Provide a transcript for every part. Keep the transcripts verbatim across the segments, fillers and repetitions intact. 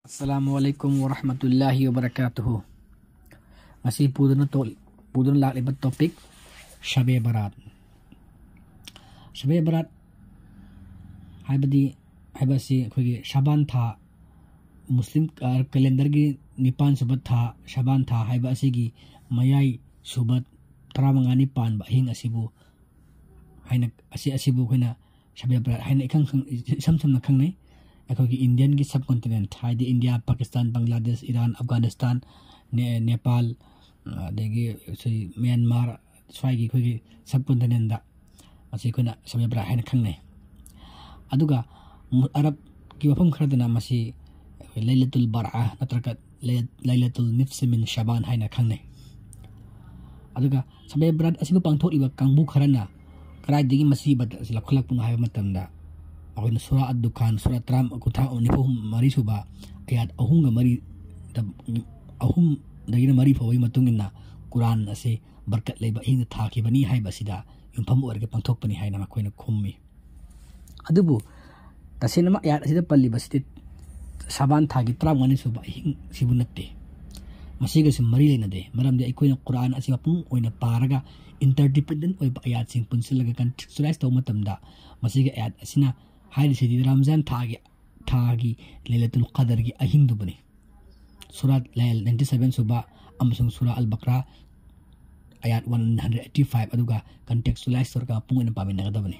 ꯑꯁꯂꯥꯃꯨ ꯑꯂꯥꯏꯀꯨꯝ ꯋꯔꯍꯃꯇꯨꯜꯂꯥꯍꯤ ꯋꯕꯔꯀꯥꯇꯨꯍꯨ꯫ ꯉꯁꯤ ꯄꯨꯗꯨꯅ ꯇꯣ-, ꯄꯨꯗꯨꯅ ꯂꯥꯛꯂꯤꯕ topic ꯁꯕꯦ ꯕꯔꯥꯠ꯫ ꯁꯕꯦ ꯕꯔꯥꯠ ꯍꯥꯏꯕꯗꯤ, ꯍꯥꯏꯕ ꯑꯁꯤ ꯑꯩꯈꯣꯏꯒꯤ ꯁꯥꯕꯥꯟ ꯊꯥ, ꯃꯨꯁꯂꯤꯝ, ꯑ, calendarꯒꯤ ꯅꯤꯄꯥꯟ ꯁꯨꯕ ꯊꯥ, ꯁꯥꯕꯥꯟ ꯊꯥ ꯍꯥꯏꯕ ꯑꯁꯤꯒꯤ ꯃꯌꯥꯏ ꯁꯨꯕ ꯇꯔꯥꯃꯉꯥꯅꯤ ꯄꯥꯟꯕ ꯑꯍꯤꯡ ꯑꯁꯤꯕꯨ ꯍꯥꯏꯅ, ꯑꯁꯤ, ꯑꯁꯤꯕꯨ ꯑꯩꯈꯣꯏꯅ ꯁꯕꯦ ꯕꯔꯥꯠ ꯍꯥꯏꯅ ꯏꯈꯪ ꯈꯪ-, ꯏꯁꯝ ꯁꯝꯅ ꯈꯪꯅꯩ꯫ ꯑꯩꯈꯣꯏꯒꯤ Indiaꯒꯤ subcontinent, ꯍꯥꯏꯗꯤ ꯏꯟꯗꯤꯌꯥ, ꯄꯥꯀꯤꯁꯇꯥꯟ, ꯕꯪꯒ꯭ꯂꯥꯗꯦꯁ, ꯏꯔꯥꯟ, ꯑꯐꯒꯥꯅꯤꯁꯇꯥꯟ, ꯅꯦ-, ꯅꯦꯄꯥꯜ, ꯑꯗꯒꯤ ꯁꯤ ꯃ꯭ꯌꯥꯟꯃꯥꯔ, ꯁ꯭ꯋꯥꯏꯒꯤ ꯑꯩꯈꯣꯏꯒꯤ subcontinentꯗ ꯃꯁꯤ ꯑꯩꯈꯣꯏꯅ ꯁꯕꯦ ꯕꯔꯥꯠ ꯍꯥꯏꯅ ꯈꯪꯅꯩ꯫ ꯑꯗꯨꯒ ꯃꯨ-, ꯑꯔꯕꯀꯤ ꯃꯐꯝ ꯈꯔꯗꯅ ꯃꯁꯤ ꯑꯩꯈꯣꯏ ꯂꯩꯂꯇꯨꯜ ꯕꯔꯥ ꯅꯠꯇ꯭ꯔꯒ ꯂꯩ-, ꯂꯩꯂꯇꯨꯜ ꯅꯤꯁꯐꯤ ꯃꯤꯟ ꯁꯥꯕꯥꯟ ꯍꯥꯏꯅ ꯈꯪꯅꯩ꯫ ꯑꯗꯨꯒ ꯁꯕꯦ ꯕꯔꯥꯠ ꯑꯁꯤꯕꯨ ꯄꯥꯡꯊꯣꯛꯂꯤꯕ ꯀꯥꯡꯕꯨ ꯈꯔꯅ ꯀꯗꯥꯏꯗꯒꯤ ꯃꯁꯤ ꯕꯔꯥꯠ ꯑꯁꯤ ꯂꯧꯈꯠꯂꯛꯄꯅꯣ ꯍꯥꯏꯕ ꯃꯇꯝꯗ, ꯑꯩꯈꯣꯏꯅ ꯁꯨꯔꯥ ꯑꯗ ꯗꯨꯈꯥꯟ, ꯁꯨꯔꯥ ꯇꯔꯥ, ꯀꯨꯟꯊ꯭ꯔꯥ, ꯅꯤꯐꯨ ꯃꯔꯤ ꯁꯨꯕ ꯑꯌꯥꯠ ꯑꯍꯨꯝꯒ ꯃꯔꯤ, ꯑꯍꯨꯝꯗꯒꯤꯅ ꯃꯔꯤ ꯐꯥꯎꯕꯒꯤ ꯃꯇꯨꯡ ꯏꯟꯅ ꯀꯨꯔꯥꯟ ꯑꯁꯤ ꯕꯔꯀꯠ ꯂꯩꯕ ꯑꯍꯤꯡꯗ ꯊꯥꯈꯤꯕꯅꯤ ꯍꯥꯏꯕ ꯑꯁꯤꯗ ꯌꯨꯝꯐꯝ ꯑꯣꯏꯔꯒ ꯄꯥꯡꯊꯣꯛꯄꯅꯤ ꯍꯥꯏꯅ ꯃꯈꯣꯏꯅ ꯈꯨꯝꯃꯤ꯫ ꯑꯗꯨꯕꯨ ꯇꯁꯦꯡꯅꯃꯛ ꯑꯌꯥꯠ ꯑꯁꯤꯗ ꯄꯜꯂꯤꯕꯁꯤꯗꯤ ꯁꯥꯕꯥꯟ ꯊꯥꯒꯤ ꯇꯔꯥꯃꯉꯥꯅꯤ ꯁꯨꯕ ꯑꯍꯤꯡꯁꯤꯕꯨ ꯅꯠꯇꯦ꯫ ꯃꯁꯤꯒꯁꯨ ꯃꯔꯤ ꯂꯩꯅꯗꯦ, ꯃꯔꯝꯗꯤ ꯑꯩꯈꯣꯏꯅ ꯀꯨꯔꯥꯟ ꯑꯁꯤ ꯃꯄꯨꯡ ꯑꯣꯏꯅ ꯄꯥꯔꯒ interdependent ꯑꯣꯏꯕ ꯑꯌꯥꯠꯁꯤꯡ ꯄꯨꯟꯁꯤꯜꯂꯒ contextualize ꯇꯧꯕ ꯃꯇꯝꯗ, ꯃꯁꯤꯒꯤ ꯑꯌꯥꯠ ꯑꯁꯤꯅ ꯍꯥꯏꯔꯤꯁꯤꯗꯤ ꯔꯝꯖꯥꯟ ꯊꯥꯒꯤ, ꯊꯥꯒꯤ ꯂꯩꯂꯇꯨꯜ ꯀꯗꯔꯒꯤ ꯑꯍꯤꯡꯗꯨꯕꯨꯅꯤ꯫ ꯁꯨꯔꯥ ꯂꯥꯏꯜ ꯅꯥꯏꯟꯇꯤ ꯁꯚꯦꯟ ꯁꯨꯕ ꯑꯃꯁꯨꯡ ꯁꯨꯔꯥ ꯑꯜ ꯕꯀ꯭ꯔꯥ ꯑꯌꯥꯠ ꯋꯥꯟ ꯍꯟꯗ꯭ꯔꯦꯠ ꯑꯦꯠꯇꯤ ꯐꯥꯏꯚ ꯑꯗꯨꯒ contextualize ꯇꯧꯔꯒ ꯃꯄꯨꯡ ꯑꯣꯏꯅ ꯄꯥꯃꯤꯟꯅꯒꯗꯕꯅꯤ꯫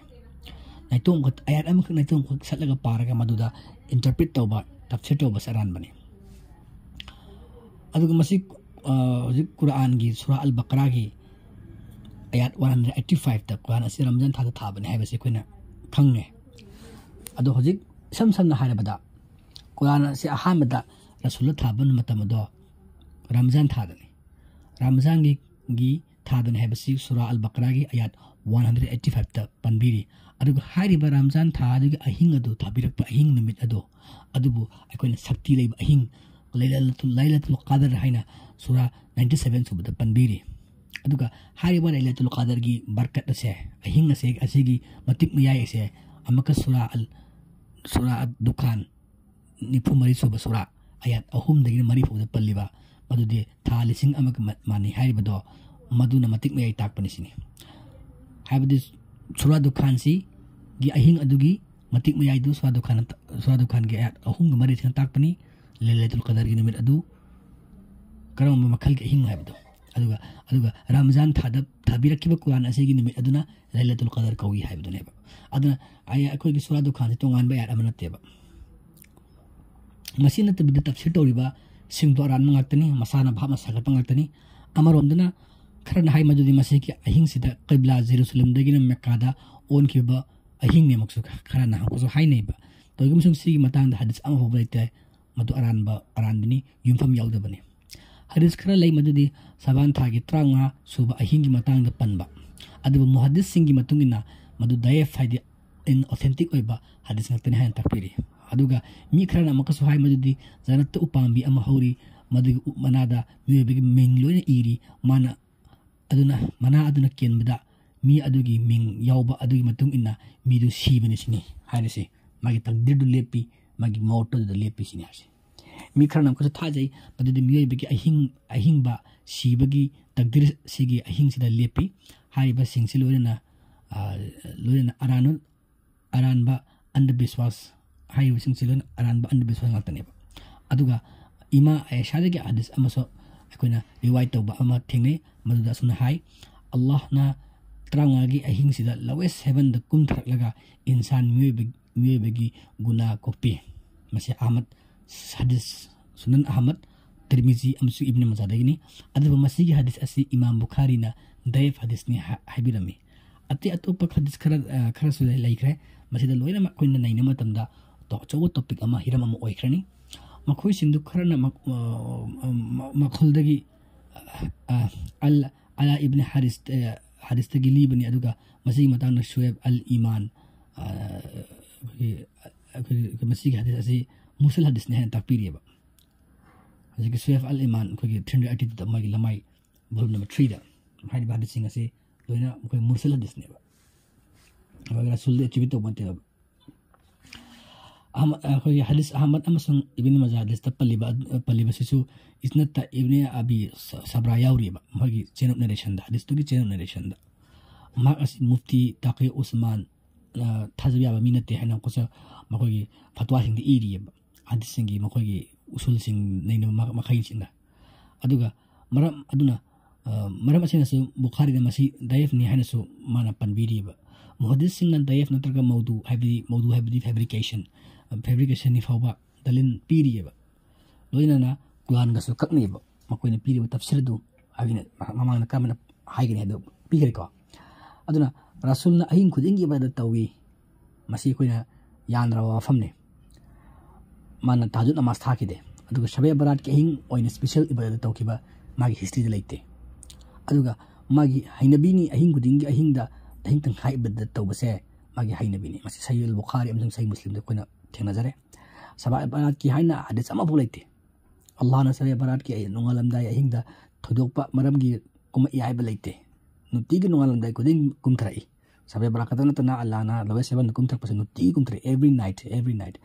ꯅꯥꯏꯇꯣꯝ ꯈꯛ, ꯑꯌꯥꯠ ꯑꯃꯈꯛ ꯅꯥꯏꯇꯣꯝ ꯈꯛ ꯁꯠꯂꯒ ꯄꯥꯔꯒ ꯃꯗꯨꯗ interpret ꯇꯧꯕ, ꯇꯐꯁꯤꯔ ꯇꯧꯕꯁꯦ ꯑꯔꯥꯟꯕꯅꯤ꯫ ꯑꯗꯨꯒ ꯃꯁꯤ, ꯑ, ꯍꯧꯖꯤꯛ ꯀꯨꯔꯥꯟꯒꯤ ꯁꯨꯔꯥ ꯑꯜ ꯕꯀ꯭ꯔꯥꯒꯤ ꯑꯌꯥꯠ ꯋꯥꯟ ꯍꯟꯗ꯭ꯔꯦꯠ ꯑꯦꯠꯇꯤ ꯐꯥꯏꯚꯇ ꯀꯨꯔꯥꯟ ꯑꯁꯤ ꯔꯝꯖꯥꯟ ꯊꯥꯗ ꯊꯥꯕꯅꯤ ꯍꯥꯏꯕꯁꯤ ꯑꯩꯈꯣꯏꯅ ꯈꯪꯉꯦ꯫ ꯑꯗꯣ ꯍꯧꯖꯤꯛ ꯏꯁꯝ ꯁꯝꯅ ꯍꯥꯏꯔꯕꯗ, ꯀꯨꯔꯥꯟ ꯑꯁꯤ ꯑꯍꯥꯟꯕꯗ ꯔꯁꯨꯜꯂ ꯊꯥꯕ ꯃꯇꯝ ꯑꯗꯣ ꯔꯝꯖꯥꯟ ꯊꯥꯗꯅꯤ꯫ ꯔꯝꯖꯥꯟꯒꯤ, ꯒꯤ ꯊꯥꯗꯅꯤ ꯍꯥꯏꯕꯁꯤ ꯁꯨꯔꯥ ꯑꯜ ꯕꯀ꯭ꯔꯥꯒꯤ ꯑꯌꯥꯠ ꯋꯥꯟ ꯍꯟꯗ꯭ꯔꯦꯠ ꯑꯦꯠꯇꯤ ꯐꯥꯏꯚꯇ ꯄꯟꯕꯤꯔꯤ꯫ ꯑꯗꯨꯒ ꯍꯥꯏꯔꯤꯕ ꯔꯝꯖꯥꯟ ꯊꯥ ꯑꯗꯨꯒꯤ ꯑꯍꯤꯡ ꯑꯗꯨ, ꯊꯥꯕꯤꯔꯛꯄ ꯑꯍꯤꯡ ꯅꯨꯃꯤꯠ ꯑꯗꯣ, ꯑꯗꯨꯕꯨ ꯑꯩꯈꯣꯏꯅ ꯁꯛꯇꯤ ꯂꯩꯕ ꯑꯍꯤꯡ, ꯂꯩꯂꯇꯨꯜ, ꯂꯩꯂꯇꯨꯜ ꯀꯗꯔ ꯍꯥꯏꯅ ꯁꯨꯔꯥ ꯅꯥꯏꯟꯇꯤ ꯁꯚꯦꯟ ꯁꯨꯕꯗ ꯄꯟꯕꯤꯔꯤ꯫ ꯑꯗꯨꯒ ꯍꯥꯏꯔꯤꯕ ꯂꯩꯂꯇꯨꯜ ꯀꯗꯔꯒꯤ ꯕꯔꯀꯠ ꯑꯁꯦ, ꯑꯍꯤꯡ ꯑꯁꯦ, ꯑꯁꯤꯒꯤ ꯃꯇꯤꯛ ꯃꯌꯥꯏ ꯑꯁꯦ ꯑꯃꯨꯛꯀ ꯁꯨꯔꯥ ꯑꯜ, ꯁꯨꯔꯥ ꯑꯗ ꯗꯨꯈꯥꯟ, ꯅꯤꯐꯨ ꯃꯔꯤ ꯁꯨꯕ ꯁꯨꯔꯥ, ꯑꯌꯥꯠ ꯑꯍꯨꯝꯗꯒꯤꯅ ꯃꯔꯤ ꯐꯥꯎꯗ ꯄꯜꯂꯤꯕ, ꯃꯗꯨꯗꯤ ꯊꯥ ꯂꯤꯁꯤꯡ ꯑꯃꯒ ꯃ-, ꯃꯥꯟꯅꯩ ꯍꯥꯏꯔꯤꯕꯗꯣ, ꯃꯗꯨꯅ ꯃꯇꯤꯛ ꯃꯌꯥꯏ ꯇꯥꯛꯄꯅꯤ ꯁꯤꯅꯤ꯫ ꯍꯥꯏꯕꯗꯤ ꯁꯨꯔꯥ ꯗꯨꯈꯥꯟꯁꯤꯒꯤ ꯑꯍꯤꯡ ꯑꯗꯨꯒꯤ ꯃꯇꯤꯛ ꯃꯌꯥꯏꯗꯨ ꯁꯨꯔꯥ ꯗꯨꯈꯥꯟ, ꯁꯨꯔꯥ ꯗꯨꯈꯥꯟꯒꯤ ꯑꯌꯥꯠ ꯑꯍꯨꯝꯒ ꯃꯔꯤꯁꯤꯅ ꯇꯥꯛꯄꯅꯤ꯫ ꯂꯩꯂꯥꯇꯨꯜ ꯀꯗꯔꯒꯤ ꯅꯨꯃꯤꯠ ꯑꯗꯨ ꯀꯔꯝꯕ ꯃꯈꯜꯒꯤ ꯑꯍꯤꯡ ꯍꯥꯏꯕꯗꯣ꯫ ꯑꯗꯨꯒ, ꯑꯗꯨꯒ ꯔꯝꯖꯥꯟ ꯊꯥꯗ ꯊꯥꯕꯤꯔꯛꯈꯤꯕ ꯀꯨꯔꯥꯟ ꯑꯁꯤꯒꯤ ꯅꯨꯃꯤꯠ ꯑꯗꯨꯅ ꯂꯩꯂꯥꯇꯨꯜ ꯀꯗꯔ ꯀꯧꯏ ꯍꯥꯏꯕꯗꯨꯅꯦꯕ꯫ ꯑꯗꯨꯅ ꯑꯩ, ꯑꯩꯈꯣꯏꯒꯤ ꯁꯨꯔꯥ ꯗꯨꯈꯥꯟꯁꯤ ꯇꯣꯉꯥꯟꯕ ꯑꯌꯥꯠ ꯑꯃ ꯅꯠꯇꯦꯕ꯫ ꯃꯁꯤ ꯅꯠꯇꯕꯤꯗ ꯇꯐꯁꯤꯔ ꯇꯧꯔꯤꯕ ꯁꯤꯡꯗꯣ ꯑꯔꯥꯟꯕ ꯉꯥꯛꯇꯅꯤ, ꯃꯁꯥꯅ ꯚꯥꯞꯅ ꯁꯥꯒꯠꯄ ꯉꯥꯛꯇꯅꯤ꯫ ꯑꯃꯔꯣꯝꯗꯅ ꯈꯔꯅ ꯍꯥꯏ ꯃꯗꯨꯗꯤ ꯃꯁꯤꯒꯤ ꯑꯍꯤꯡꯁꯤꯗ ꯀꯩꯕ꯭ꯂꯥ ꯖꯦꯔꯨꯁꯂꯝꯗꯒꯤꯅ ꯃꯦꯛꯀꯥꯗ ꯑꯣꯟꯈꯤꯕ ꯑꯍꯤꯡꯅꯦꯃꯛꯁꯨ ꯈꯔꯅ ꯑꯃꯨꯛꯁꯨ ꯍꯥꯏꯅꯩꯕ꯫ ꯇꯧꯏꯒꯨꯝꯕꯁꯨꯡ ꯁꯤꯒꯤ ꯃꯇꯥꯡꯗ ꯍꯗꯤꯁ ꯑꯃꯐꯥꯎꯕ ꯂꯩꯇꯦ꯫ ꯃꯗꯨ ꯑꯔꯥꯟꯕ, ꯑꯔꯥꯟꯕꯅꯤ, ꯌꯨꯝꯐꯝ ꯌꯥꯎꯗꯕꯅꯤ꯫ ꯍꯗꯤꯁ ꯈꯔ ꯂꯩ ꯃꯗꯨꯗꯤ ꯁꯕꯥꯟ ꯊꯥꯒꯤ ꯇꯔꯥꯃꯉꯥ ꯁꯨꯕ ꯑꯍꯤꯡꯒꯤ ꯃꯇꯥꯡꯗ ꯄꯟꯕ, ꯑꯗꯨꯕꯨ ꯃꯨꯍꯗꯤꯁꯁꯤꯡꯒꯤ ꯃꯇꯨꯡ ꯏꯟꯅ ꯃꯗꯨ ꯗꯌꯦꯐ, ꯍꯥꯏꯗꯤ ꯏꯟꯑꯣꯊꯦꯟꯇꯤꯛ ꯑꯣꯏꯕ ꯍꯗꯤꯁ ꯉꯥꯛꯇꯅꯤ ꯍꯥꯏꯅ ꯇꯥꯛꯄꯤꯔꯤ꯫ ꯑꯗꯨꯒ ꯃꯤ ꯈꯔꯅ ꯑꯃꯨꯛꯀꯁꯨ ꯍꯥꯏ ꯃꯗꯨꯗꯤ ꯖꯅꯠꯇ ꯎꯄꯥꯝꯕꯤ ꯑꯃ ꯍꯧꯔꯤ, ꯃꯗꯨꯒꯤ ꯎ-, ꯃꯅꯥꯗ ꯃꯤꯑꯣꯏꯕꯒꯤ ꯃꯤꯡ ꯂꯣꯏꯅ ꯏꯔꯤ, ꯃꯥꯅ ꯑꯗꯨꯅ, ꯃꯅꯥ ꯑꯗꯨꯅ ꯀꯦꯟꯕꯗ ꯃꯤ ꯑꯗꯨꯒꯤ ꯃꯤꯡ ꯌꯥꯎꯕ ꯑꯗꯨꯒꯤ ꯃꯇꯨꯡ ꯏꯟꯅ ꯃꯤꯗꯨ ꯁꯤꯕꯅꯤ ꯁꯤꯅꯤ ꯍꯥꯏꯔꯤꯁꯤ꯫ ꯃꯥꯒꯤ ꯇꯛꯗꯤꯔꯗꯨ ꯂꯦꯞꯄꯤ, ꯃꯥꯒꯤ ꯃꯧꯠꯇꯨꯗ ꯂꯦꯞꯄꯤ ꯁꯤꯅꯤ ꯍꯥꯏꯔꯤꯁꯤ꯫ ꯃꯤ ꯈꯔꯅ ꯑꯃꯨꯛꯀꯁꯨ ꯊꯥꯖꯩ ꯃꯗꯨꯗꯤ ꯃꯤꯑꯣꯏꯕꯒꯤ ꯑꯍꯤꯡ, ꯑꯍꯤꯡꯕ ꯁꯤꯕꯒꯤ ꯇꯛꯗꯤꯔ ꯁꯤꯒꯤ ꯑꯍꯤꯡꯁꯤꯗ ꯂꯦꯞꯄꯤ꯫ ꯍꯥꯏꯔꯤꯕꯁꯤꯡꯁꯤ ꯂꯣꯏꯅꯅ, ꯑ, ꯂꯣꯏꯅꯅ ꯑꯔꯥꯟꯕ, ꯑꯔꯥꯟꯕ ꯑꯟꯙꯕꯤꯁ꯭ꯋꯥꯁ, ꯍꯥꯏꯔꯤꯕꯁꯤꯡꯁꯤ ꯂꯣꯏꯅ ꯑꯔꯥꯟꯕ ꯑꯟꯙꯕꯤꯁ꯭ꯋꯥꯁ ꯉꯥꯛꯇꯅꯦꯕ꯫ ꯑꯗꯨꯒ ꯏꯃꯥ ꯑꯥꯏꯁꯥꯗꯒꯤ ꯍꯗꯤꯁ ꯑꯃꯁꯨ ꯑꯩꯈꯣꯏꯅ ꯔꯤꯋꯥꯏꯠ ꯇꯧꯕ ꯑꯃ ꯊꯦꯡꯅꯩ, ꯃꯗꯨꯗ ꯑꯁꯨꯝꯅ ꯍꯥꯏ, "ꯑꯜꯂꯥꯍꯅ ꯇꯔꯥꯃꯉꯥꯒꯤ ꯑꯍꯤꯡꯁꯤꯗ lowest heavenꯗ ꯀꯨꯝꯊꯔꯛꯂꯒ ꯏꯟꯁꯥꯟ ꯃꯤꯑꯣꯏꯕ, ꯃꯤꯑꯣꯏꯕꯒꯤ ꯒꯨꯅꯥ ꯀꯣꯛꯄꯤ꯫" ꯃꯁꯤ ꯑꯍꯃꯗ ꯍꯗꯤꯁ, ꯁꯨꯅꯟ ꯑꯍꯃꯗ, ꯇꯤꯔꯃꯤꯖꯤ ꯑꯃꯁꯨꯡ ꯏꯕꯅ ꯃꯖꯥꯗꯒꯤꯅꯤ꯫ ꯑꯗꯨꯕꯨ ꯃꯁꯤꯒꯤ ꯍꯗꯤꯁ ꯑꯁꯤ ꯏꯃꯥꯝ ꯕꯨꯈꯥꯔꯤꯅ ꯗꯌꯦꯐ ꯍꯗꯤꯁꯅꯤ ꯍꯥ-, ꯍꯥꯏꯕꯤꯔꯝꯃꯤ꯫ ꯑꯇꯩ ꯑꯇꯣꯞꯄ ꯍꯗꯤꯁ ꯈꯔ, ꯑ, ꯈꯔꯁꯨ ꯂꯩ-, ꯂꯩꯈ꯭ꯔꯦ꯫ ꯃꯁꯤꯗ ꯂꯣꯏꯅꯃꯛ ꯑꯩꯈꯣꯏꯅ ꯅꯩꯅꯕ ꯃꯇꯝꯗ ꯇꯣ-, ꯑꯆꯧꯕ ꯇꯣꯄꯤꯛ ꯑꯃ, ꯍꯤꯔꯝ ꯑꯃ ꯑꯣꯏꯈ꯭ꯔꯅꯤ꯫ ꯃꯈꯣꯏꯁꯤꯡꯗꯨ ꯈꯔꯅ ꯃꯛ-, ꯑ, ꯑ, ꯃ-, ꯃꯈꯜꯗꯒꯤ, ꯑ, ꯑ, ꯑꯜ ꯑꯂꯥ ꯏꯕꯅ ꯍꯥꯔꯤꯁ, ꯑ, ꯍꯥꯔꯤꯁꯇꯒꯤ ꯂꯤꯕꯅꯤ, ꯑꯗꯨꯒ ꯃꯁꯤꯒꯤ ꯃꯇꯥꯡꯗ ꯁꯨꯍꯦꯕ ꯑꯜ ꯏꯃꯥꯟ, ꯑ, ꯑꯩꯈꯣꯏꯒꯤ, ꯑꯩꯈꯣꯏꯒꯤ ꯃꯁꯤꯒꯤ ꯍꯗꯤꯁ ꯑꯁꯤ ꯃꯨꯔꯁꯜ ꯍꯗꯤꯁꯅꯤ ꯍꯥꯏꯅ ꯇꯥꯛꯄꯤꯔꯤꯑꯕ꯫ ꯍꯧꯖꯤꯛꯀꯤ ꯁꯨꯍꯦꯕ ꯑꯜ ꯏꯃꯥꯟ ꯑꯩꯈꯣꯏꯒꯤ three hundred eighty two ꯗ ꯃꯥꯒꯤ ꯂꯃꯥꯏ volume number three ꯗ ꯍꯥꯏꯔꯤꯕ ꯍꯗꯤꯁꯁꯤꯡ ꯑꯁꯤ ꯂꯣꯏꯅ ꯑꯩꯈꯣꯏ ꯃꯨꯔꯁꯜ ꯍꯗꯤꯁꯅꯦꯕ꯫ ꯑꯩꯈꯣꯏ ꯔꯁꯨꯜꯗ attribute ꯇꯧꯕ ꯅꯠꯇꯦꯕ꯫ ꯑꯍꯃ-, ꯑꯩꯈꯣꯏꯒꯤ ꯍꯗꯤꯁ ꯑꯍꯃꯗ ꯑꯃꯁꯨꯡ ꯏꯕꯅꯤ ꯃꯖꯥ ꯍꯗꯤꯁꯇ ꯄꯜꯂꯤꯕ, ꯄꯜꯂꯤꯕꯁꯤꯁꯨ ꯏꯁꯅꯠꯇ ꯏꯕꯅꯤ ꯑꯕꯤ ꯁ-, ꯁꯕ꯭ꯔꯥ ꯌꯥꯎꯔꯤꯑꯕ, ꯃꯈꯣꯏꯒꯤ ꯆꯦꯟ ꯑꯣꯐ ꯅꯦꯔꯦꯁꯟꯗ, ꯍꯗꯤꯁꯇꯨꯒꯤ ꯆꯦꯟ ꯑꯣꯐ ꯅꯦꯔꯦꯁꯟꯗ꯫ ꯃꯍꯥꯛ ꯑꯁꯤ ꯃꯨꯐꯇꯤ ꯇꯥꯀꯤ ꯎꯁꯃꯥꯟ, ꯑ, ꯊꯥꯖꯕ ꯌꯥꯕ ꯃꯤ ꯅꯠꯇꯦ ꯍꯥꯏꯅ ꯀꯣꯁ-, ꯃꯈꯣꯏꯒꯤ ꯐꯠꯋꯥꯁꯤꯡꯗ ꯏꯔꯤꯑꯕ, ꯍꯗꯤꯁꯁꯤꯡꯒꯤ ꯃꯈꯣꯏꯒꯤ ꯎꯁꯨꯜꯁꯤꯡ ꯅꯩꯅꯕ ꯃ-, ꯃꯈꯩꯁꯤꯡꯅ꯫ ꯑꯗꯨꯒ ꯃꯔꯝ ꯑꯗꯨꯅ, ꯑ, ꯃꯔꯝ ꯑꯁꯤꯅꯁꯨ ꯕꯨꯈꯥꯔꯤꯗ ꯃꯁꯤ ꯗꯥꯏꯐꯅꯤ ꯍꯥꯏꯅꯁꯨ ꯃꯥꯅ ꯄꯟꯕꯤꯔꯤꯑꯕ꯫ ꯃꯨꯍꯗꯤꯁꯁꯤꯡꯅ ꯗꯥꯏꯐ ꯅꯠꯇ꯭ꯔꯒ ꯃꯧꯗꯨ ꯍꯥꯏꯕꯗꯤ, ꯃꯧꯗꯨ ꯍꯥꯏꯕꯗꯤ ꯐꯦꯕ꯭ꯔꯤꯀꯦꯁꯟ, ꯐꯦꯕ꯭ꯔꯤꯀꯦꯁꯟꯅꯤ ꯐꯥꯎꯕ ꯗꯂꯤꯜ ꯄꯤꯔꯤꯑꯕ꯫ ꯂꯣꯏꯅꯅ ꯀꯨꯔꯥꯟꯒꯁꯨ ꯀꯛꯅꯩꯑꯕ꯫ ꯃꯈꯣꯏꯅ ꯄꯤꯔꯤꯕ ꯇꯐꯁꯤꯔ ꯑꯗꯨ ꯑꯩꯅ ꯃꯃꯥꯡꯗ ꯀꯔꯝꯅ ꯍꯥꯏꯒꯅꯤ ꯍꯥꯏꯗꯣ ꯄꯤꯈ꯭ꯔꯦꯀꯣ꯫ ꯑꯗꯨꯅ ꯔꯁꯨꯜꯅ ꯑꯍꯤꯡ ꯈꯨꯗꯤꯡꯒꯤ ꯏꯕꯥꯗꯠ ꯇꯧꯏ꯫ ꯃꯁꯤ ꯑꯩꯈꯣꯏꯅ ꯌꯥꯟꯗ꯭ꯔꯕ ꯋꯥꯐꯝꯅꯤ꯫ ꯃꯥꯅ ꯇꯍꯖꯨꯗ ꯅꯃꯥꯖ ꯊꯥꯈꯤꯗꯦ꯫ ꯑꯗꯨꯒ ꯁꯕꯦ ꯕꯔꯥꯠꯀꯤ ꯑꯍꯤꯡ ꯑꯣꯏꯅ ꯁ꯭ꯄꯤꯁꯦꯜ ꯏꯕꯥꯗꯠ ꯇꯧꯈꯤꯕ ꯃꯥꯒꯤ ꯍꯤꯁꯇ꯭ꯔꯤꯗ ꯂꯩꯇꯦ꯫ ꯑꯗꯨꯒ ꯃꯥꯒꯤ ꯍꯩꯅꯕꯤꯅꯤ, ꯑꯍꯤꯡ ꯈꯨꯗꯤꯡꯒꯤ ꯑꯍꯤꯡꯗ, ꯑꯍꯤꯡ ꯇꯪꯈꯥꯏ ꯏꯕꯥꯗꯠ ꯇꯧꯕꯁꯦ ꯃꯥꯒꯤ ꯍꯩꯅꯕꯤꯅꯤ꯫ ꯃꯁꯤ ꯁꯍꯤꯍꯨꯜ ꯕꯨꯈꯥꯔꯤ ꯑꯃꯁꯨꯡ ꯁꯍꯤꯍ ꯃꯨꯁꯂꯤꯝꯗ ꯑꯩꯈꯣꯏꯅ ꯊꯦꯡꯅꯖꯔꯦ꯫ ꯁꯕꯦ ꯕꯔꯥꯠꯀꯤ ꯍꯥꯏꯅ ꯍꯗꯤꯁ ꯑꯃꯐꯥꯎ ꯂꯩꯇꯦ꯫ ꯑꯜꯂꯥꯍꯅ ꯁꯕꯦ ꯕꯔꯥꯠꯀꯤ ꯑꯍꯤꯡ ꯅꯣꯡꯉꯥꯜꯂꯝꯗꯥꯏ ꯑꯍꯤꯡꯗ ꯊꯣꯏꯗꯣꯛꯄ ꯃꯔꯝꯒꯤ ꯀꯨꯝꯃꯛꯏ ꯍꯥꯏꯕ ꯂꯩꯇꯦ꯫ ꯅꯨꯡꯇꯤꯒꯤ ꯅꯣꯡꯉꯥꯜꯂꯝꯗꯥꯏ ꯈꯨꯗꯤꯡ ꯀꯨꯝꯊꯔꯛꯏ꯫ ꯁꯕꯦ ꯕꯔꯥꯠ ꯈꯛꯇ ꯅꯠꯇꯅ ꯑꯜꯂꯥꯍꯅ ꯂꯣꯋꯦꯁ ꯍꯦꯕꯟꯗ ꯀꯨꯝꯊꯔꯛꯄꯁꯦ ꯅꯨꯡꯇꯤꯒꯤ ꯀꯨꯝꯊꯔꯛꯏ, every night, every night,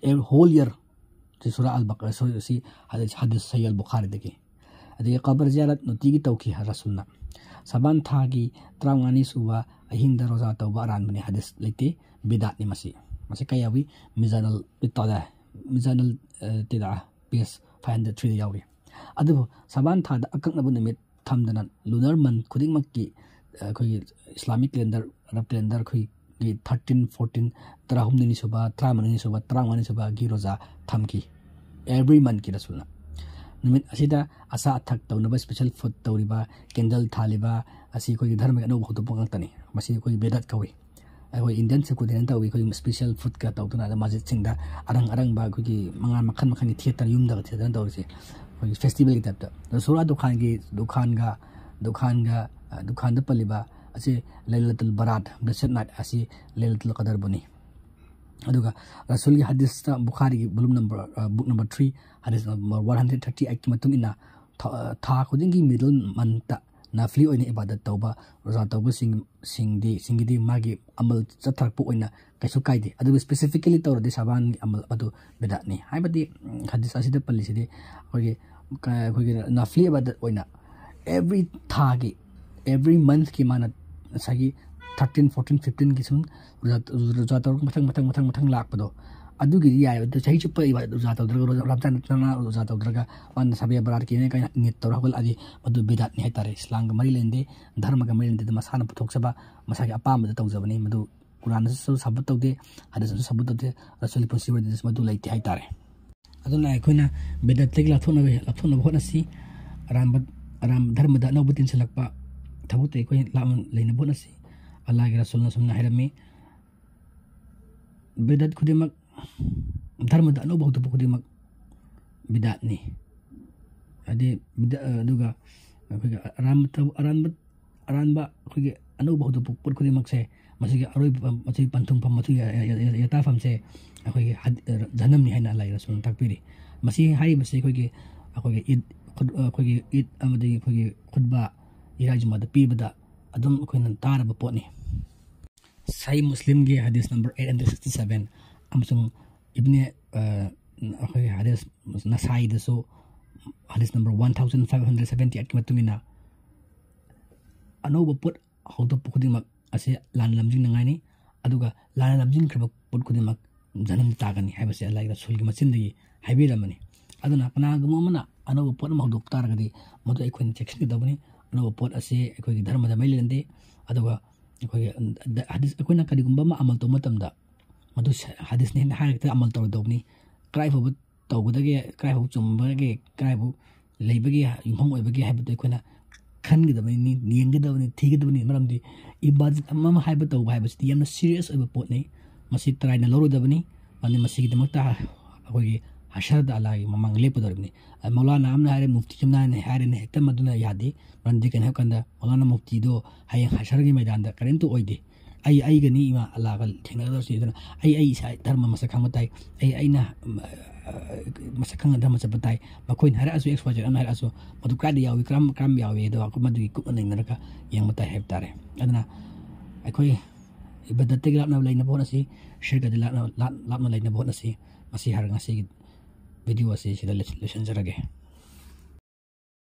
every whole year꯫ ꯁꯤ ꯁꯨꯔꯥ ꯑꯜ ꯕꯀꯔꯥ, ꯁꯣꯔꯤ, ꯁꯤ ꯍꯗꯤꯁ, ꯍꯗꯤꯁ ꯁꯍꯤꯍ ꯑꯜ ꯕꯨꯈꯥꯔꯤꯗꯒꯤ꯫ ꯑꯗꯒꯤ ꯀꯕꯔ ꯖꯤꯌꯥꯔꯠ ꯅꯨꯡꯇꯤꯒꯤ ꯇꯧꯈꯤ ꯔꯁꯨꯜꯅ꯫ ꯁꯕꯥꯟ ꯊꯥꯒꯤ ꯇꯔꯥꯃꯉꯥꯅꯤ ꯁꯨꯕ ꯑꯍꯤꯡꯗ ꯔꯣꯖꯥ ꯇꯧꯕ ꯑꯔꯥꯟꯕꯅꯤ, ꯍꯗꯤꯁ ꯂꯩꯇꯦ, ꯕꯤꯗꯥꯠꯅꯤ ꯃꯁꯤ꯫ ꯃꯁꯤ ꯀꯩ ꯌꯥꯎꯏ? ꯃꯤꯖꯥꯅꯜ ꯕꯤꯇꯥꯗꯥ, ꯃꯤꯖꯥꯅꯜ, ꯑ, ꯇꯤꯗꯥ, ꯄꯦꯖ ꯐꯥꯏꯚ ꯍꯟꯗ꯭ꯔꯦꯠ ꯊ꯭ꯔꯤꯗ ꯌꯥꯎꯔꯤ꯫ ꯑꯗꯨꯕꯨ ꯁꯕꯥꯟ ꯊꯥꯗ ꯑꯀꯛꯅꯕ ꯅꯨꯃꯤꯠ ꯊꯝꯗꯅ ꯂꯨꯅꯔ ꯃꯟ ꯈꯨꯗꯤꯡꯃꯛꯀꯤ, ꯑ, ꯑꯩꯈꯣꯏꯒꯤ ꯏꯁꯂꯥꯃꯤꯛ ꯀꯦꯂꯦꯟꯗꯔ, ꯑꯔꯕ ꯀꯦꯂꯦꯟꯗꯔ ꯑꯩꯈꯣꯏꯒꯤ ꯊꯥꯔꯇꯤꯟ, ꯐꯣꯔꯇꯤꯟ, ꯇꯔꯥꯍꯨꯝꯗꯣꯏꯅꯤ ꯁꯨꯕ, ꯇꯔꯥꯃꯔꯤꯅꯤ ꯁꯨꯕ, ꯇꯔꯥꯃꯉꯥꯅꯤ ꯁꯨꯕꯒꯤ ꯔꯣꯖꯥ ꯊꯝꯈꯤ꯫ Every monthꯀꯤ ꯔꯁꯨꯜꯅ꯫ ꯅꯨꯃꯤꯠ ꯑꯁꯤꯗ ꯑꯆꯥ ꯑꯊꯛ ꯇꯧꯅꯕ ꯁ꯭ꯄꯤꯁꯦꯜ ꯐꯨꯗ ꯇꯧꯔꯤꯕ, ꯀꯦꯟꯗꯜ ꯊꯥꯜꯂꯤꯕ ꯑꯁꯤ ꯑꯩꯈꯣꯏꯒꯤ ꯙꯔꯃꯒꯤ ꯑꯅꯧꯕ ꯍꯧꯗꯣꯛꯄ ꯉꯥꯛꯇꯅꯤ꯫ ꯃꯁꯤ ꯑꯩꯈꯣꯏꯒꯤ ꯕꯦꯗꯥꯠ ꯀꯧꯏ꯫ ꯑꯩꯈꯣꯏ ꯏꯟꯗꯤꯌꯟ ꯁꯦꯀꯨꯂꯔꯅ ꯇꯧꯏ, ꯑꯩꯈꯣꯏ ꯁ꯭ꯄꯤꯁꯦꯜ ꯐꯨꯗꯀ ꯇꯧꯗꯅ ꯑꯗ ꯃꯁꯖꯤꯠꯁꯤꯡꯗ ꯑꯔꯪ ꯑꯔꯪꯕ ꯑꯩꯈꯣꯏꯒꯤ ꯃꯉꯥ ꯃꯈꯜ ꯃꯈꯜꯒꯤ ꯊꯦꯠꯇꯅ ꯌꯨꯝꯗꯒ ꯊꯦꯠꯇꯅ ꯇꯧꯔꯤꯁꯦ ꯑꯩꯈꯣꯏꯒꯤ ꯐꯦꯁꯇꯤꯚꯦꯜꯒꯤ ꯇꯥꯏꯞꯇ꯫ ꯑꯗꯣ ꯁꯨꯔꯥ ꯗꯨꯈꯥꯟꯒꯤ, ꯗꯨꯈꯥꯟꯒ, ꯗꯨꯈꯥꯟꯒ, ꯑ, ꯗꯨꯈꯥꯟꯗ ꯄꯜꯂꯤꯕ ꯑꯁꯤ ꯂꯩꯂꯇꯨꯜ ꯕꯔꯥꯠ, blessed night ꯑꯁꯤ ꯂꯩꯂꯇꯨꯜ ꯀꯗꯔꯕꯨꯅꯤ꯫ ꯑꯗꯨꯒ ꯔꯁꯨꯜꯒꯤ ꯍꯗꯤꯁꯇ ꯕꯨꯈꯥꯔꯤꯒꯤ volume number, ꯑ, book number three, ꯍꯗꯤꯁ number one hundred thirty eightꯀꯤ ꯃꯇꯨꯡ ꯏꯟꯅ ꯊ-, ꯊꯥ ꯈꯨꯗꯤꯡꯒꯤ ꯃꯤꯗꯜ ꯃꯟꯇ ꯅꯥꯐꯂꯤ ꯑꯣꯏꯅ ꯏꯕꯥꯗꯠ ꯇꯧꯕ ꯔꯣꯖꯥ ꯇꯧꯕꯁꯤꯡ ꯁꯤꯡꯗꯤ ꯁꯤꯡꯒꯤꯗꯤ ꯃꯥꯒꯤ ꯑꯃꯜ ꯆꯠꯊꯔꯛꯄ ꯑꯣꯏꯅ ꯀꯩꯁꯨ ꯀꯥꯏꯗꯦ꯫ ꯑꯗꯨꯒ specifically ꯇꯧꯔꯗꯤ ꯁꯥꯕꯥꯟꯒꯤ ꯑꯃꯜ ꯑꯗꯨ ꯕꯤꯗꯥꯠꯅꯤ꯫ ꯍꯥꯏꯕꯗꯤ ꯎꯝ, ꯍꯗꯤꯁ ꯑꯁꯤꯗ ꯄꯜꯂꯤꯁꯤꯗꯤ ꯑꯩꯈꯣꯏꯒꯤ ꯀ- ꯑꯩꯈꯣꯏꯒꯤ ꯅꯥꯐꯂꯤ ꯏꯕꯥꯗꯠ ꯑꯣꯏꯅ every ꯊꯥꯒꯤ, every monthꯀꯤ ꯃꯥꯅ ꯉꯁꯥꯏꯒꯤ thirteen, fourteen, fifteenꯒꯤ ꯁꯨꯝ ꯔꯣꯖꯥ ꯔꯣꯖꯥ ꯇꯧꯔꯒ ꯃꯊꯪ ꯃꯊꯪ ꯃꯊꯪ ꯃꯊꯪ ꯂꯥꯛꯄꯗꯣ, ꯑꯗꯨꯒꯤꯗꯤ ꯌꯥꯏꯑꯕ꯫ ꯑꯗꯨ ꯆꯍꯤ ꯆꯨꯞꯄ ꯏꯕꯥꯗꯠ ꯔꯣꯖꯥ ꯇꯧꯗ꯭ꯔꯒ ꯔꯣꯖꯥ ꯔꯝꯖꯥꯟ ꯅꯠꯇ꯭ꯔꯒ ꯔꯣꯖꯥ ꯇꯧꯗ꯭ꯔꯒ ꯃꯥꯅ ꯁꯕꯦ ꯕꯔꯥꯠꯀꯤꯅꯦ ꯀꯥꯏꯅ ꯅꯤꯌꯠ ꯇꯧꯔ ꯍꯧꯒꯠꯂꯛꯑꯗꯤ ꯃꯗꯨ ꯕꯤꯗꯥꯠꯅꯤ ꯍꯥꯏꯇꯥꯔꯦ꯫ ꯏꯁꯂꯥꯝꯒ ꯃꯔꯤ ꯂꯩꯅꯗꯦ, ꯙꯔꯃꯒ ꯃꯔꯤ ꯂꯩꯅꯗꯦ꯫ ꯃꯁꯥꯅ ꯄꯨꯊꯣꯛꯆꯕ, ꯃꯁꯥꯒꯤ ꯑꯄꯥꯝꯕꯗ ꯇꯧꯖꯕꯅꯤ꯫ ꯃꯗꯨ ꯀꯨꯔꯥꯟꯗꯁꯨ ꯁꯕꯨꯠ ꯇꯧꯗꯦ, ꯍꯗꯤꯁꯅꯁꯨ ꯁꯕꯨꯠ ꯇꯧꯗꯦ, ꯔꯁꯨꯜꯒꯤ ꯄꯨꯟꯁꯤ ꯋꯥꯔꯤꯗꯁꯨ ꯃꯗꯨ ꯂꯩꯇꯦ ꯍꯥꯏꯇꯥꯔꯦ꯫ ꯑꯗꯨꯅ ꯑꯩꯈꯣꯏꯅ ꯕꯤꯗꯠꯇꯒꯤ ꯂꯥꯞꯊꯣꯛꯅꯕ ꯂꯥꯞꯊꯣꯛꯅꯕ ꯍꯣꯠꯅꯁꯤ꯫ ꯑꯔꯥꯟꯕ ꯑꯔꯥꯟꯕ ꯙꯔꯃꯗ ꯑꯅꯧꯕ ꯇꯤꯟꯁꯤꯜꯂꯛꯄ ꯊꯕꯛꯇ ꯑꯩꯈꯣꯏ ꯂꯥꯞꯅ ꯂꯩꯅꯕ ꯍꯣꯠꯅꯁꯤ꯫ ꯑꯜꯂꯥꯍꯒꯤ ꯔꯁꯨꯜꯅ ꯑꯁꯨꯝꯅ ꯍꯥꯏꯔꯝꯃꯤ, ꯕꯤꯗꯠ ꯈꯨꯗꯤꯡꯃꯛ, ꯙꯔꯃꯗ ꯑꯅꯧꯕ ꯍꯧꯗꯣꯛꯄ ꯈꯨꯗꯤꯡꯃꯛ ꯕꯤꯗꯥꯠꯅꯤ꯫ ꯍꯥꯏꯗꯤ ꯕꯤꯗ-, ꯑꯗꯨꯒ ꯑꯩꯈꯣꯏꯒꯤ ꯑꯔꯥꯟꯕ ꯊꯕꯛ, ꯑꯔꯥꯟꯕ, ꯑꯔꯥꯟꯕ ꯑꯩꯈꯣꯏꯒꯤ ꯑꯅꯧꯕ ꯍꯧꯗꯣꯛꯄ ꯄꯣꯠ ꯈꯨꯗꯤꯡꯃꯛꯁꯦ, ꯃꯁꯤꯒꯤ ꯑꯔꯣꯏꯕ, ꯃꯁꯤꯒꯤ ꯄꯟꯊꯨꯡꯐꯝ, ꯃꯁꯤꯒꯤ ꯌ-, ꯌ-, ꯌ-, ꯌ-, ꯌꯥꯇꯥꯐꯝꯁꯦ ꯑꯩꯈꯣꯏꯒꯤ ꯍꯗ-, ꯖꯍꯟꯅꯝꯅꯤ ꯍꯥꯏꯅ ꯑꯜꯂꯥꯍꯒꯤ ꯔꯁꯨꯜꯅ ꯇꯥꯛꯄꯤꯔꯤ꯫ ꯃꯁꯤ ꯍꯥꯏꯔꯤꯕꯁꯤ ꯑꯩꯈꯣꯏꯒꯤ, ꯑꯩꯈꯣꯏꯒꯤ ꯏꯗ, ꯈꯨꯠ-, ꯑꯩꯈꯣꯏꯒꯤ ꯏꯗ ꯑꯃꯗꯤ ꯑꯩꯈꯣꯏꯒꯤ ꯈꯨꯠꯕꯥ, ꯏꯔꯥꯏ ꯖꯨꯃꯥꯗ ꯄꯤꯕꯗ ꯑꯗꯨꯝ ꯑꯩꯈꯣꯏꯅ ꯇꯥꯔꯕ ꯄꯣꯠꯅꯤ꯫ ꯁꯍꯤ ꯃꯨꯁꯂꯤꯝꯒꯤ ꯍꯗꯤꯁ number eight hundred sixty seven ꯑꯃꯁꯨꯡ ꯏꯕꯅꯦ, ꯑ, ꯑꯩꯈꯣꯏꯒꯤ ꯍꯗꯤꯁ ꯅꯁꯥꯏꯗꯁꯨ ꯍꯗꯤꯁ number one thousand five hundred seventy eight ꯀꯤ ꯃꯇꯨꯡ ꯏꯟꯅ ꯑꯅꯧꯕ ꯄꯣꯠ ꯍꯧꯗꯣꯛꯄ ꯈꯨꯗꯤꯡꯃꯛ ꯑꯁꯤ ꯂꯥꯟꯅ ꯂꯝꯖꯤꯡꯅꯉꯥꯏꯅꯤ, ꯑꯗꯨꯒ ꯂꯥꯟꯅ ꯂꯝꯖꯤꯡꯈ꯭ꯔꯕ ꯄꯣꯠ ꯈꯨꯗꯤꯡꯃꯛ ꯖꯍꯟꯅꯝꯗ ꯇꯥꯒꯅꯤ ꯍꯥꯏꯕꯁꯦ ꯑꯜꯂꯥꯍꯒꯤ ꯔꯁꯨꯜꯒꯤ ꯃꯆꯤꯟꯗꯒꯤ ꯍꯥꯏꯕꯤꯔꯝꯕꯅꯤ꯫ ꯑꯗꯨꯅ ꯀꯅꯥꯒꯨꯝꯕ ꯑꯃꯅ ꯑꯅꯧꯕ ꯄꯣꯠ ꯑꯃ ꯍꯧꯗꯣꯛꯄ ꯇꯥꯔꯒꯗꯤ ꯃꯗꯨ ꯑꯩꯈꯣꯏꯅ ꯆꯦꯛꯁꯤꯟꯒꯗꯕꯅꯤ꯫ ꯑꯅꯧꯕ ꯄꯣꯠ ꯑꯁꯤ ꯑꯩꯈꯣꯏꯒꯤ ꯙꯔꯃꯗ ꯃꯔꯤ ꯂꯩꯅꯗꯦ, ꯑꯗꯨꯒ ꯑꯩꯈꯣꯏꯒꯤ, ꯎꯝ, ꯗ-, ꯍꯗꯤꯁ, ꯑꯩꯈꯣꯏꯅ ꯀꯔꯤꯒꯨꯝꯕ ꯑꯃ ꯑꯃꯜ ꯇꯧꯕ ꯃꯇꯝꯗ ꯃꯗꯨ ꯁ-, ꯍꯗꯤꯁꯅꯤ ꯍꯥꯏꯅ ꯍꯥꯏꯔꯒ ꯑꯃꯜ ꯇꯧꯔꯣꯏꯗꯧꯕꯅꯤ꯫ ꯀꯗꯥꯏ ꯐꯥꯎꯕ ꯇꯧꯒꯗꯒꯦ, ꯀꯗꯥꯏ ꯐꯥꯎꯕ ꯆꯨꯝꯕꯒꯦ, ꯀꯗꯥꯏ ꯐꯥꯎ ꯂꯩꯕꯒꯦ, ꯌꯨꯝꯐꯝ ꯑꯣꯏꯕꯒꯦ ꯍꯥꯏꯕꯗꯨ ꯑꯩꯈꯣꯏꯅ ꯈꯟꯒꯗꯕꯅꯤ, ꯌꯦꯡꯒꯗꯕꯅꯤ, ꯊꯤꯒꯗꯕꯅꯤ꯫ ꯃꯔꯝꯗꯤ ꯏꯕꯥꯗꯠ ꯑꯃ ꯑꯃ ꯍꯥꯏꯕ ꯇꯧꯕ ꯍꯥꯏꯕꯁꯤꯗꯤ ꯌꯥꯝꯅ serious ꯑꯣꯏꯕ ꯄꯣꯠꯅꯤ꯫ ꯃꯁꯤ ꯇꯔꯥꯏꯅ ꯂꯧꯔꯣꯏꯗꯕꯅꯤ꯫ ꯃꯔꯝꯗꯤ ꯃꯁꯤꯒꯤꯗꯃꯛꯇ ꯑꯩꯈꯣꯏꯒꯤ ꯍꯁꯔꯗ ꯑꯜꯂꯥꯍꯒꯤ ꯃꯃꯥꯡꯗ ꯂꯦꯞꯀꯗꯧꯔꯤꯕꯅꯤ꯫ ꯑ, ꯃꯧꯂꯥꯅꯥ ꯑꯃꯅ ꯍꯥꯏꯔꯦ, ꯃꯨꯐꯇꯤ ꯑꯃꯅ ꯍꯥꯏꯔꯦ, ꯍꯥꯏꯔꯦꯅ ꯍꯦꯛꯇ ꯃꯗꯨꯅ ꯌꯥꯗꯦ꯫ ꯃꯔꯝꯗꯤ ꯀꯩꯅꯣ ꯍꯥꯏꯕ ꯀꯥꯟꯗ ꯃꯧꯂꯥꯅꯥ ꯃꯨꯐꯇꯤꯗꯣ ꯍꯌꯦꯡ ꯍꯁꯔꯒꯤ ꯃꯩꯗꯥꯟꯗ ꯀꯔꯤꯝꯇ ꯑꯣꯏꯗꯦ꯫ ꯑꯩ ꯑꯩꯒꯅꯤ ꯏꯃꯥ ꯑꯜꯂꯥꯍꯒ ꯊꯦꯡꯅꯒꯗꯧꯔꯤꯁꯤ꯫ ꯑꯗꯨꯅ ꯑꯩ ꯑꯩ ꯏꯁꯥ ꯙꯔꯃ ꯃꯁꯛ ꯈꯪꯕ ꯇꯥꯏ꯫ ꯑꯩ ꯑꯩꯅ, ꯎꯝ, ꯃꯁꯛ ꯈꯪꯅ ꯙꯔꯃ ꯆꯠꯄ ꯇꯥꯏ꯫ ꯃꯈꯣꯏꯅ ꯍꯥꯏꯔꯛꯑꯁꯨ, X Y Z ꯑꯃꯅ ꯍꯥꯏꯔꯛꯑꯁꯨ, ꯃꯗꯨ ꯀꯗꯥꯏꯗ ꯌꯥꯎꯏ, ꯀꯔꯝ, ꯀꯔꯝ ꯌꯥꯎꯏ ꯑꯗꯣ ꯑꯩꯈꯣꯏ ꯃꯗꯨꯒꯤ ꯀꯨꯞꯅ ꯅꯩꯅꯔꯒ ꯌꯦꯡꯕ ꯇꯥꯏ ꯍꯥꯏꯕ ꯇꯥꯔꯦ꯫ ꯑꯗꯨꯅ ꯑꯩꯈꯣꯏ ꯏꯕꯥꯗꯠꯇꯒꯤ ꯂꯥꯞꯅ ꯂꯩꯅꯕ ꯍꯣꯠꯅꯁꯤ, ꯁꯤꯔꯀꯗꯒꯤ ꯂꯥꯞꯅ, ꯂꯥꯞ-, ꯂꯥꯞꯅ ꯂꯩꯅꯕ ꯍꯣꯠꯅꯁꯤ꯫ ꯃꯁꯤ ꯍꯥꯏꯔꯒ ꯉꯁꯤꯒꯤ video ꯑꯁꯤ ꯁꯤꯗ ꯂꯣꯏꯁꯤꯟꯖꯔꯒꯦ꯫